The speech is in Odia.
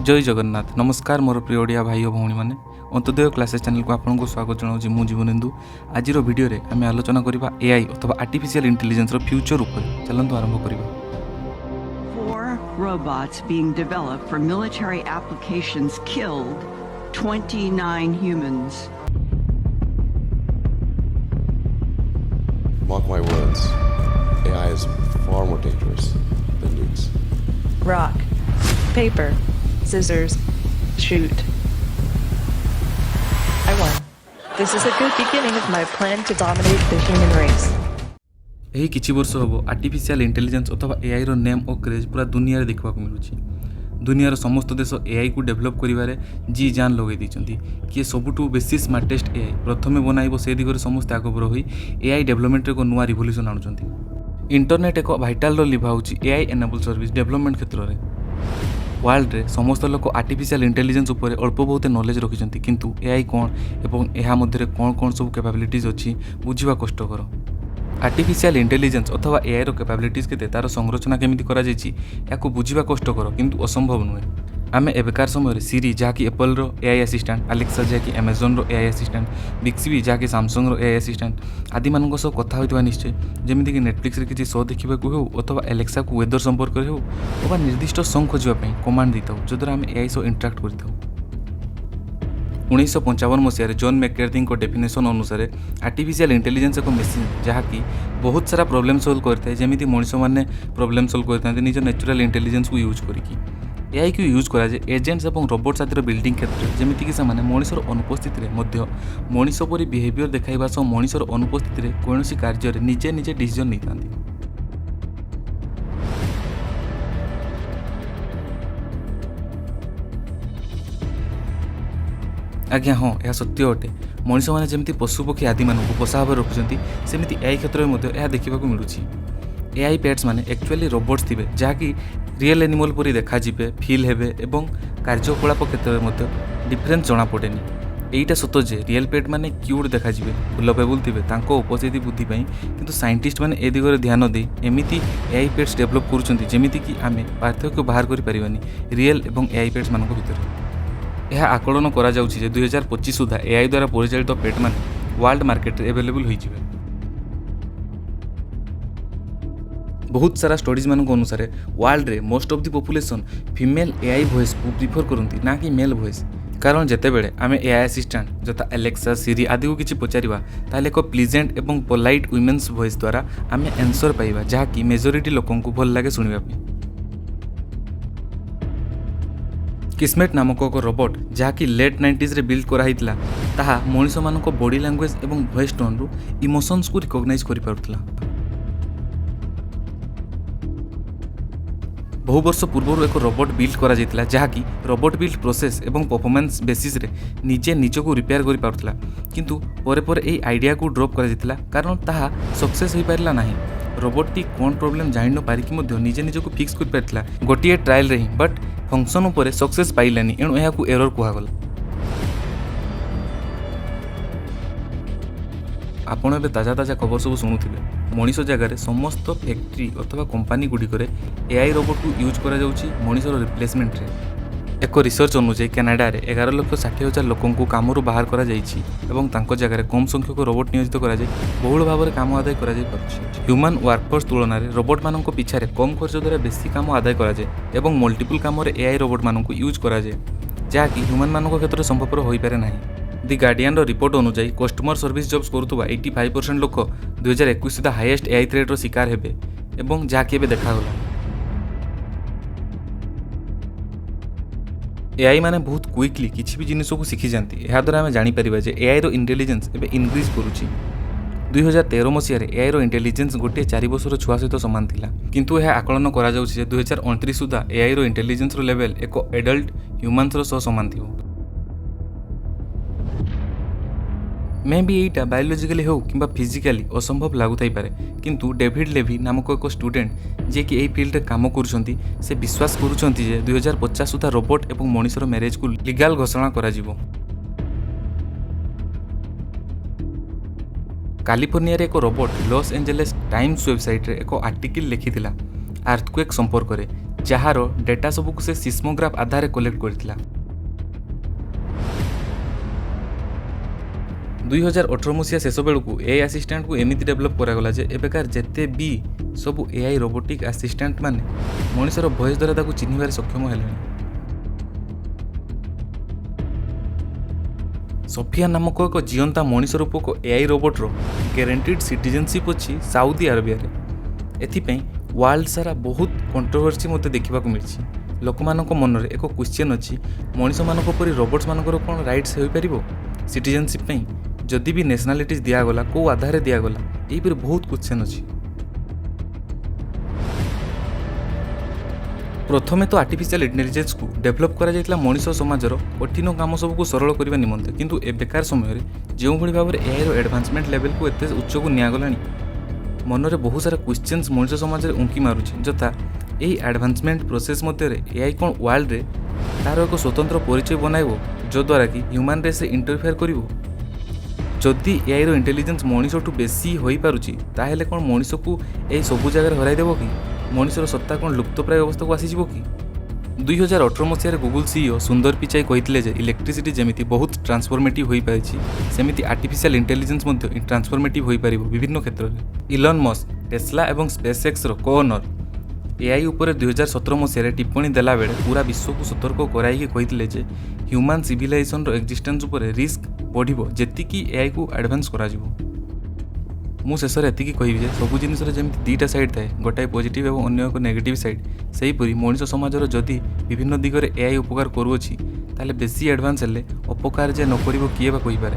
ଜୟ ଜଗନ୍ନାଥ। ନମସ୍କାର ମୋର ପ୍ରିୟ ଓଡ଼ିଆ ଭାଇ ଓ ଭଉଣୀମାନେ। ଅନ୍ତୋଦୟ କ୍ଲାସେସ୍ ଚ୍ୟାନେଲକୁ ଆପଣଙ୍କୁ ସ୍ୱାଗତ ଜଣାଉଛି ମୁଁ ଜୀବନେନ୍ଦୁ। ଆଜିର ଭିଡ଼ିଓରେ ଆମେ ଆଲୋଚନା କରିବା ଏଆଇ ଅଥବା ଆର୍ଟିଫିସିଆଲ ଇଣ୍ଟେଲିଜେନ୍ସର ଫ୍ୟୁଚର ଉପରେ। ଚାଲନ୍ତୁ ଆରମ୍ଭ କରିବା। Four robots being developed for military applications killed 29 humans. Mark my words, AI is far more dangerous than nukes. Rock, paper, scissors, shoot. I won. This is a good beginning of my plan to dominate the human race. ଏହି କିଛି ବର୍ଷ ହେବ ଆର୍ଟିଫିସିଆଲ ଇଣ୍ଟେଲିଜେନ୍ସ ଅଥବା ଏଆଇର ନେମ୍ ଓ କ୍ରେଜ୍ ପୁରା ଦୁନିଆରେ ଦେଖିବାକୁ ମିଳୁଛି। ଦୁନିଆର ସମସ୍ତ ଦେଶ ଏଆଇକୁ ଡେଭଲପ୍ କରିବାରେ ଜି ଜାନ୍ ଲଗାଇ ଦେଇଛନ୍ତି। କିଏ ସବୁଠୁ ବେଶୀ ସ୍ମାର୍ଟେଷ୍ଟ ଏଆଇ ପ୍ରଥମେ ବନାଇବ, ସେ ଦିଗରେ ସମସ୍ତେ ଆଗଭର ହୋଇ ଏଆଇ ଡେଭଲପମେଣ୍ଟରେ ଏକ ନୂଆ ରିଭଲ୍ୟୁସନ୍ ଆଣୁଛନ୍ତି। ଇଣ୍ଟରନେଟ୍ ଏକ ଭାଇଟାଲ୍ ରୋଲ୍ ନିଭାଉଛି ଏଆଇ ଏନେବଲ୍ ସର୍ଭିସ୍ ଡେଭଲପମେଣ୍ଟ କ୍ଷେତ୍ରରେ। ୱାର୍ଲଡରେ ସମସ୍ତ ଲୋକ ଆର୍ଟିଫିସିଆଲ ଇଣ୍ଟେଲିଜେନ୍ସ ଉପରେ ଅଳ୍ପ ବହୁତ ନଲେଜ ରଖିଛନ୍ତି, କିନ୍ତୁ ଏଆଇ କ'ଣ ଏବଂ ଏହା ମଧ୍ୟରେ କ'ଣ କ'ଣ ସବୁ କ୍ୟାପାବିଲିଟିଜ୍ ଅଛି, ବୁଝିବା କଷ୍ଟକର। ଆର୍ଟିଫିସିଆଲ ଇଣ୍ଟେଲିଜେନ୍ସ ଅଥବା ଏଆଇର କ୍ୟାପାବିଲିଟିଜ୍ କେତେ, ତା'ର ସଂରଚନା କେମିତି କରାଯାଇଛି, ଏହାକୁ ବୁଝିବା କଷ୍ଟକର କିନ୍ତୁ ଅସମ୍ଭବ ନୁହେଁ। ଆମେ ଏବେକାର ସମୟରେ ସିରି, ଯାହାକି ଏପଲ୍ର ଏଆଇ ଆସିଷ୍ଟାଣ୍ଟ, ଆଲେକ୍ସା, ଯାହାକି ଆମାଜନର ଏଆଇ ଆସିଷ୍ଟାଣ୍ଟ, ବିକ୍ସବି, ଯାହାକି ସାମସଙ୍ଗର ଏଆଇ ଆସିଷ୍ଟାଣ୍ଟ ଆଦିମାନଙ୍କ ସହ କଥା ହୋଇଥିବା ନିଶ୍ଚୟ। ଯେମିତିକି ନେଟଫ୍ଲିକ୍ସରେ କିଛି ଶୋ ଦେଖିବାକୁ ହେଉ ଅଥବା ଆଲେକ୍ସାକୁ ୱେଦର ସମ୍ପର୍କରେ ହେଉ ଅବା ନିର୍ଦ୍ଦିଷ୍ଟ ସଙ୍ଗ ଖୋଜିବା ପାଇଁ କମାଣ୍ଡ ଦେଇଥାଉ, ଯଦ୍ୱାରା ଆମେ ଏଆଇ ସହ ଇଣ୍ଟରାକ୍ଟ କରିଥାଉ। 1955 ମସିହାରେ ଜନ୍ ମେକାର୍ଥିଙ୍କ ଡେଫିନେସନ୍ ଅନୁସାରେ ଆର୍ଟିଫିସିଆଲ ଇଣ୍ଟେଲିଜେନ୍ସ ଏକ ମେସିନ୍, ଯାହାକି ବହୁତ ସାରା ପ୍ରୋବ୍ଲେମ୍ ସଲ୍ଭ କରିଥାଏ, ଯେମିତି ମଣିଷମାନେ ପ୍ରୋବ୍ଲେମ୍ ସଲ୍ଭ କରିଥାନ୍ତି ନିଜ ନ୍ୟାଚୁରାଲ୍ ଇଣ୍ଟେଲିଜେନ୍ସକୁ ୟୁଜ୍ କରିକି। ଏଆଇକୁ ୟୁଜ୍ କରାଯାଏ ଏଜେଣ୍ଟସ୍ ଏବଂ ରୋବୋଟ୍ସ ଆଦିର ବିଲ୍ଡିଂ କ୍ଷେତ୍ରରେ, ଯେମିତିକି ସେମାନେ ମଣିଷର ଅନୁପସ୍ଥିତିରେ ମଧ୍ୟ ମଣିଷ ପରି ବିହେଭିଅର ଦେଖାଇବା ସହ ମଣିଷର ଅନୁପସ୍ଥିତିରେ କୌଣସି କାର୍ଯ୍ୟରେ ନିଜେ ନିଜେ ଡିସିଜନ୍ ନେଇଥାନ୍ତି। ଆଜ୍ଞା ହଁ, ଏହା ସତ୍ୟ ଅଟେ। ମଣିଷମାନେ ଯେମିତି ପଶୁପକ୍ଷୀ ଆଦିମାନଙ୍କୁ ପୋଷା ଭାବରେ ରଖୁଛନ୍ତି, ସେମିତି ଏଆଇ କ୍ଷେତ୍ରରେ ମଧ୍ୟ ଏହା ଦେଖିବାକୁ ମିଳୁଛି। ଏଆଇ ପେଟ୍ସ ମାନେ ଆକ୍ଚୁଆଲି ରୋବୋଟ୍ସ ଥିବେ, ଯାହାକି ରିଏଲ୍ ଆନିମଲ୍ ପରି ଦେଖାଯିବେ, ଫିଲ୍ ହେବେ ଏବଂ କାର୍ଯ୍ୟକଳାପ କ୍ଷେତ୍ରରେ ମଧ୍ୟ ଡିଫରେନ୍ସ ଜଣାପଡ଼େନି। ଏଇଟା ସତ ଯେ ରିଏଲ୍ ପେଟ୍ ମାନେ କ୍ୟୁଟ୍ ଦେଖାଯିବେ, ଲଭେବୁଲ୍ ଥିବେ ତାଙ୍କ ଉପସ୍ଥିତି ବୃଦ୍ଧି ପାଇଁ। କିନ୍ତୁ ସାଇଣ୍ଟିଷ୍ଟ ମାନେ ଏ ଦିଗରେ ଧ୍ୟାନ ଦେଇ ଏମିତି ଏଆଇ ପେଟ୍ସ ଡେଭଲପ୍ କରୁଛନ୍ତି, ଯେମିତିକି ଆମେ ପାର୍ଥକ୍ୟ ବାହାର କରିପାରିବାନି ରିଏଲ୍ ଏବଂ ଏଆଇ ପେଟ୍ସ ମାନଙ୍କ ଭିତରେ। ଏହା ଆକଳନ କରାଯାଉଛି ଯେ 2025 ସୁଦ୍ଧା ଏଆଇ ଦ୍ୱାରା ପରିଚାଳିତ ପେଟ୍ମାନେ ୱାର୍ଲଡ ମାର୍କେଟରେ ଆଭେଲେବୁଲ୍ ହୋଇଯିବେ। ବହୁତ ସାରା ଷ୍ଟଡିଜ୍ ମାନଙ୍କ ଅନୁସାରେ ୱାର୍ଲଡରେ most of the population female AI ଭଏସ୍କୁ prefer କରନ୍ତି, ନା କି ମେଲ୍ ଭଏସ୍। କାରଣ ଯେତେବେଳେ ଆମେ ଏଆଇ ଆସିଷ୍ଟାଣ୍ଟ ଯଥା ଆଲେକ୍ସା, ସିରି ଆଦିକୁ କିଛି ପଚାରିବା, ତାହେଲେ ଏକ ପ୍ଲିଜେଣ୍ଟ ଏବଂ ପୋଲାଇଟ୍ ୱିମେନ୍ସ ଭଏସ୍ ଦ୍ୱାରା ଆମେ ଆନ୍ସର୍ ପାଇବା, ଯାହାକି ମେଜରିଟି ଲୋକଙ୍କୁ ଭଲ ଲାଗେ ଶୁଣିବା ପାଇଁ। କିସ୍ମେଟ୍ ନାମକ ଏକ ରୋବୋଟ୍, ଯାହାକି ଲେଟ୍ 90sରେ ବିଲ୍ଡ କରାହେଇଥିଲା, ତାହା ମଣିଷମାନଙ୍କ ବଡି ଲାଙ୍ଗୁଏଜ୍ ଏବଂ ଭଏସ୍ ଟୋନ୍ରୁ ଇମୋସନ୍ସକୁ ରିକଗ୍ନାଇଜ୍ କରିପାରୁଥିଲା। ବହୁ ବର୍ଷ ପୂର୍ବରୁ ଏକ ରୋବୋଟ୍ ବିଲ୍ଡ କରାଯାଇଥିଲା, ଯାହାକି ରୋବୋଟ୍ ବିଲ୍ଡ ପ୍ରୋସେସ୍ ଏବଂ ପରଫର୍ମାନ୍ସ ବେସିସ୍ରେ ନିଜେ ନିଜକୁ ରିପେୟାର କରିପାରୁଥିଲା। କିନ୍ତୁ ପରେ ପରେ ଏହି ଆଇଡ଼ିଆକୁ ଡ୍ରପ୍ କରାଯାଇଥିଲା, କାରଣ ତାହା ସକ୍ସେସ୍ ହୋଇପାରିଲା ନାହିଁ। ରୋବୋଟ୍ଟି କ'ଣ ପ୍ରୋବ୍ଲେମ୍ ଜାଣି ନ ପାରିକି ମଧ୍ୟ ନିଜେ ନିଜକୁ ଫିକ୍ସ କରିପାରିଥିଲା ଗୋଟିଏ ଟ୍ରାଏଲ୍ରେ ହିଁ, ବଟ୍ ଫଙ୍କସନ୍ ଉପରେ ସକ୍ସେସ୍ ପାଇଲାନି। ଏଣୁ ଏହାକୁ ଏରର୍ କୁହାଗଲା। ଆପଣ ଏବେ ତାଜା ତାଜା ଖବର ସବୁ ଶୁଣୁଥିବେ, ମଣିଷ ଜାଗାରେ ସମସ୍ତ ଫ୍ୟାକ୍ଟ୍ରି ଅଥବା କମ୍ପାନୀ ଗୁଡ଼ିକରେ ଏଆଇ ରୋବୋଟକୁ ୟୁଜ୍ କରାଯାଉଛି ମଣିଷର ରିପ୍ଲେସମେଣ୍ଟରେ। ଏକ ରିସର୍ଚ୍ଚ ଅନୁଯାୟୀ କାନାଡ଼ାରେ 11,60,000 ଲୋକଙ୍କୁ କାମରୁ ବାହାର କରାଯାଇଛି ଏବଂ ତାଙ୍କ ଜାଗାରେ କମ୍ ସଂଖ୍ୟକ ରୋବୋଟ୍ ନିୟୋଜିତ କରାଯାଇ ବହୁଳ ଭାବରେ କାମ ଆଦାୟ କରାଯାଇପାରୁଛି। ହ୍ୟୁମାନ୍ ୱାର୍କଫୋର୍ସ ତୁଳନାରେ ରୋବୋଟମାନଙ୍କ ପିଛାରେ କମ୍ ଖର୍ଚ୍ଚ ଦ୍ୱାରା ବେଶୀ କାମ ଆଦାୟ କରାଯାଏ ଏବଂ ମଲ୍ଟିପୁଲ୍ କାମରେ ଏଆଇ ରୋବୋଟମାନଙ୍କୁ ୟୁଜ୍ କରାଯାଏ, ଯାହାକି ହ୍ୟୁମାନ୍ମାନଙ୍କ କ୍ଷେତ୍ରରେ ସମ୍ଭବପର ହୋଇପାରେ ନାହିଁ। ଦି ଗାର୍ଡ଼ିଆନର ରିପୋର୍ଟ ଅନୁଯାୟୀ କଷ୍ଟମର ସର୍ଭିସ୍ ଜବ୍ସ କରୁଥିବା 85% ଲୋକ 2021 ସୁଦ୍ଧା ହାଇଏଷ୍ଟ ଏଆଇ ଥ୍ରେଟ୍ର ଶିକାର ହେବେ ଏବଂ ଯାହାକି ଏବେ ଦେଖାଗଲା। ଏଆଇ ମାନେ ବହୁତ କୁଇକଲି କିଛି ବି ଜିନିଷକୁ ଶିଖିଯାଆନ୍ତି। ଏହାଦ୍ୱାରା ଆମେ ଜାଣିପାରିବା ଯେ ଏଆଇର ଇଣ୍ଟେଲିଜେନ୍ସ ଏବେ ଇନକ୍ରିଜ୍ କରୁଛି। 2013 ମସିହାରେ ଏଆଇର ଇଣ୍ଟେଲିଜେନ୍ସ ଗୋଟିଏ 4 ବର୍ଷର ଛୁଆ ସହିତ ସମାନ ଥିଲା। କିନ୍ତୁ ଏହା ଆକଳନ କରାଯାଉଛି ଯେ 2029 ସୁଦ୍ଧା ଏଆଇର ଇଣ୍ଟେଲିଜେନ୍ସର ଲେଭେଲ୍ ଏକ ଏଡଲ୍ଟ ହ୍ୟୁମାନ୍ସର ସହ ସମାନ ଥିବ। ମେ ବି ଏଇଟା ବାୟୋଲୋଜିକାଲି ହେଉ କିମ୍ବା ଫିଜିକାଲି ଅସମ୍ଭବ ଲାଗୁଥାଇପାରେ, କିନ୍ତୁ ଡେଭିଡ୍ ଲେଭି ନାମକ ଏକ ଷ୍ଟୁଡେଣ୍ଟ, ଯିଏକି ଏହି ଫିଲ୍ଡରେ କାମ କରୁଛନ୍ତି, ସେ ବିଶ୍ୱାସ କରୁଛନ୍ତି ଯେ 2050 ସୁଦ୍ଧା ରୋବୋଟ୍ ଏବଂ ମଣିଷର ମ୍ୟାରେଜକୁ ଲିଗାଲ ଘୋଷଣା କରାଯିବ। କାଲିଫର୍ଣ୍ଣିଆରେ ଏକ ରୋବୋଟ୍ ଲସ୍ ଏଞ୍ଜେଲେସ୍ ଟାଇମ୍ସ ୱେବସାଇଟ୍ରେ ଏକ ଆର୍ଟିକିଲ୍ ଲେଖିଥିଲା ଆର୍ଥକ୍ୱେକ୍ ସମ୍ପର୍କରେ, ଯାହାର ଡେଟା ସବୁକୁ ସେ ସିସ୍ମୋଗ୍ରାଫ ଆଧାରରେ କଲେକ୍ଟ କରିଥିଲା। 2018 ମସିହା ଶେଷ ବେଳକୁ ଏଆଇ ଆସିଷ୍ଟାଣ୍ଟକୁ ଏମିତି ଡେଭଲପ୍ କରାଗଲା ଯେ ଏବେକାର ଯେତେ ବି ସବୁ ଏଆଇ ରୋବୋଟିକ୍ ଆସିଷ୍ଟାଣ୍ଟ ମାନେ ମଣିଷର ଭଏସ୍ ଦ୍ୱାରା ତାକୁ ଚିହ୍ନିବାରେ ସକ୍ଷମ ହେଲେଣି। ସଫିଆ ନାମକ ଏକ ଜିଅନ୍ତା ମଣିଷ ରୂପକ ଏଆଇ ରୋବୋଟର ଗ୍ୟାରେଣ୍ଟିଡ୍ ସିଟିଜେନସିପ୍ ଅଛି ସାଉଦି ଆରବିଆରେ। ଏଥିପାଇଁ ୱାର୍ଲଡ ସାରା ବହୁତ କଣ୍ଟ୍ରୋଭର୍ସି ମଧ୍ୟ ଦେଖିବାକୁ ମିଳିଛି। ଲୋକମାନଙ୍କ ମନରେ ଏକ କ୍ୱେଶ୍ଚନ୍ ଅଛି, ମଣିଷମାନଙ୍କ ପରି ରୋବୋଟ୍ସମାନଙ୍କର କ'ଣ ରାଇଟ୍ସ ହୋଇପାରିବ ସିଟିଜେନସିପ୍ ପାଇଁ? ଯଦି ବି ନ୍ୟାସନାଲିଟିଜ୍ ଦିଆଗଲା, କେଉଁ ଆଧାରରେ ଦିଆଗଲା? ଏହିପରି ବହୁତ କ୍ୱେଶ୍ଚନ୍ ଅଛି। ପ୍ରଥମେ ତ ଆର୍ଟିଫିସିଆଲ ଇଣ୍ଟେଲିଜେନ୍ସକୁ ଡେଭଲପ୍ କରାଯାଇଥିଲା ମଣିଷ ସମାଜର କଠିନ କାମ ସବୁକୁ ସରଳ କରିବା ନିମନ୍ତେ। କିନ୍ତୁ ଏବେକାର ସମୟରେ ଯେଉଁଭଳି ଭାବରେ ଏଆଇର ଆଡ଼ଭାନ୍ସମେଣ୍ଟ ଲେଭେଲକୁ ଏତେ ଉଚ୍ଚକୁ ନିଆଗଲାଣି, ମନରେ ବହୁତ ସାରା କ୍ୱେଶ୍ଚନ୍ସ ମଣିଷ ସମାଜରେ ଉଙ୍କି ମାରୁଛି, ଯଥା ଏହି ଆଡ଼ଭାନ୍ସମେଣ୍ଟ ପ୍ରୋସେସ୍ ମଧ୍ୟରେ ଏଆଇ କ'ଣ ୱାର୍ଲଡରେ ତା'ର ଏକ ସ୍ୱତନ୍ତ୍ର ପରିଚୟ ବନାଇବ, ଯଦ୍ୱାରା କି ହ୍ୟୁମାନ୍ ରେସ୍ରେ ଇଣ୍ଟରଫେୟାର କରିବ? ଯଦି ଏଆଇର ଇଣ୍ଟେଲିଜେନ୍ସ ମଣିଷଠୁ ବେଶୀ ହୋଇପାରୁଛି, ତାହେଲେ କ'ଣ ମଣିଷକୁ ଏହି ସବୁ ଜାଗାରେ ହରାଇ ଦେବ କି? ମଣିଷର ସତ୍ତା କ'ଣ ଲୁପ୍ତପ୍ରାୟ ଅବସ୍ଥାକୁ ଆସିଯିବ କି? 2018 ମସିହାରେ ଗୁଗୁଲ ସିଇଓ ସୁନ୍ଦର ପିଚାଇ କହିଥିଲେ ଯେ ଇଲେକ୍ଟ୍ରିସିଟି ଯେମିତି ବହୁତ ଟ୍ରାନ୍ସଫର୍ମେଟିଭ୍ ହୋଇପାରିଛି, ସେମିତି ଆର୍ଟିଫିସିଆଲ ଇଣ୍ଟେଲିଜେନ୍ସ ମଧ୍ୟ ଟ୍ରାନ୍ସଫର୍ମେଟିଭ୍ ହୋଇପାରିବ ବିଭିନ୍ନ କ୍ଷେତ୍ରରେ। ଇଲନ୍ ମସ୍କ, ଟେସ୍ଲା ଏବଂ ସ୍ପେସ୍ ଏକ୍ସର କୋ ଓନର, ଏଆଇ ଉପରେ 2017 ମସିହାରେ ଟିପ୍ପଣୀ ଦେଲାବେଳେ ପୁରା ବିଶ୍ୱକୁ ସତର୍କ କରାଇକି କହିଥିଲେ ଯେ ହ୍ୟୁମାନ୍ ସିଭିଲାଇଜେସନର ଏକ୍ଜିଷ୍ଟେନ୍ସ ଉପରେ ରିସ୍କ ବଢ଼ିବ ଯେତିକି ଏଆଇକୁ ଆଡ଼ଭାନ୍ସ କରାଯିବ। ମୁଁ ଶେଷରେ ଏତିକି କହିବି ଯେ ସବୁ ଜିନିଷର ଯେମିତି ଦୁଇଟା ସାଇଡ଼୍ ଥାଏ, ଗୋଟାଏ ପଜିଟିଭ୍ ଏବଂ ଅନ୍ୟ ଏକ ନେଗେଟିଭ୍ ସାଇଡ଼୍, ସେହିପରି ମଣିଷ ସମାଜର ଯଦି ବିଭିନ୍ନ ଦିଗରେ ଏଆଇ ଉପକାର କରୁଅଛି, ତାହେଲେ ବେଶୀ ଆଡ଼ଭାନ୍ସ ହେଲେ ଅପକାର ଯେ ନ କରିବ, କିଏ ବା କହିପାରେ?